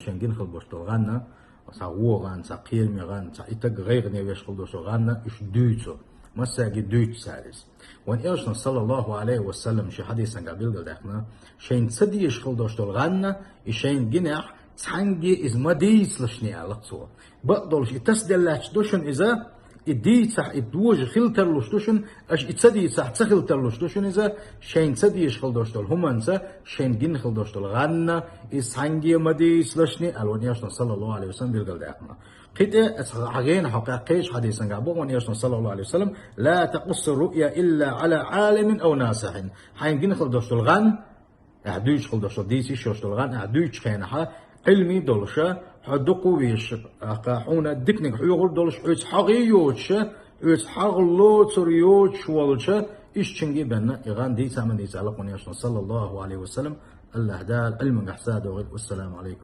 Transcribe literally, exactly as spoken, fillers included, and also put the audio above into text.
Шайн гина хила долаш дола гӀан, цхьа вон гӀан, цхьа кхераме гӀан, цхьа и таг гӀайгӀане веш хила долаш дола гӀан, уж дуьйцу. Массаьрга дуьйцу цар из. Вайн Элчано, саллаллаху Ӏалайхи ва саллам, ший хьадисангахь билгалдаьккхина, шайна ца дезаш хила долаш дола гӀан, и шайна гинехь цхьанне из ма дийцалаш аьлла цо. Бакъдолаш и тасаделлача ду шуна иза, и дийцахь, и дожа хила тарлуш ду шуна, аша и ца дийцахь, ца хила тарлуш ду шуна иза, шайна ца дезаш хила долаш дола хӀуманца, шайна гина хила долаш дола гӀан, иза цхьанне ма дийцалаш аьлла вайн Элчано, саллаллаху Ӏалайхи ва саллам, билгалдаьккхина. Кхы тӀе, аса хьагена хьо кхайкхийча хьадисангахь боху вайн Элчано, саллаллаху Ӏалайхи ва саллам: «لا تقص الرؤيا إلا على عالم أو ناصح». Хьайна гина хила долаш дола гӀан, ахь дуьйцуш хила долаш дола, дийца йиш йолаш дола гӀан ахь дуьйцучу хенахь, Ӏилма долуша, хьо дукха везаш, ахка хьуна диканиг хьоьхур долуш, хьоьца хьагӀ йоцуша, хьоьца хьагӀ лоцур йоцуш волча, ишттачуьнга бен и гӀан дийца ма дийца аьлла вайн Элчано, саллаллаху Ӏалайхи ва саллам. АллахӀ Дала Ӏилманца садогӀийла. Вассаламу Ӏалайкум.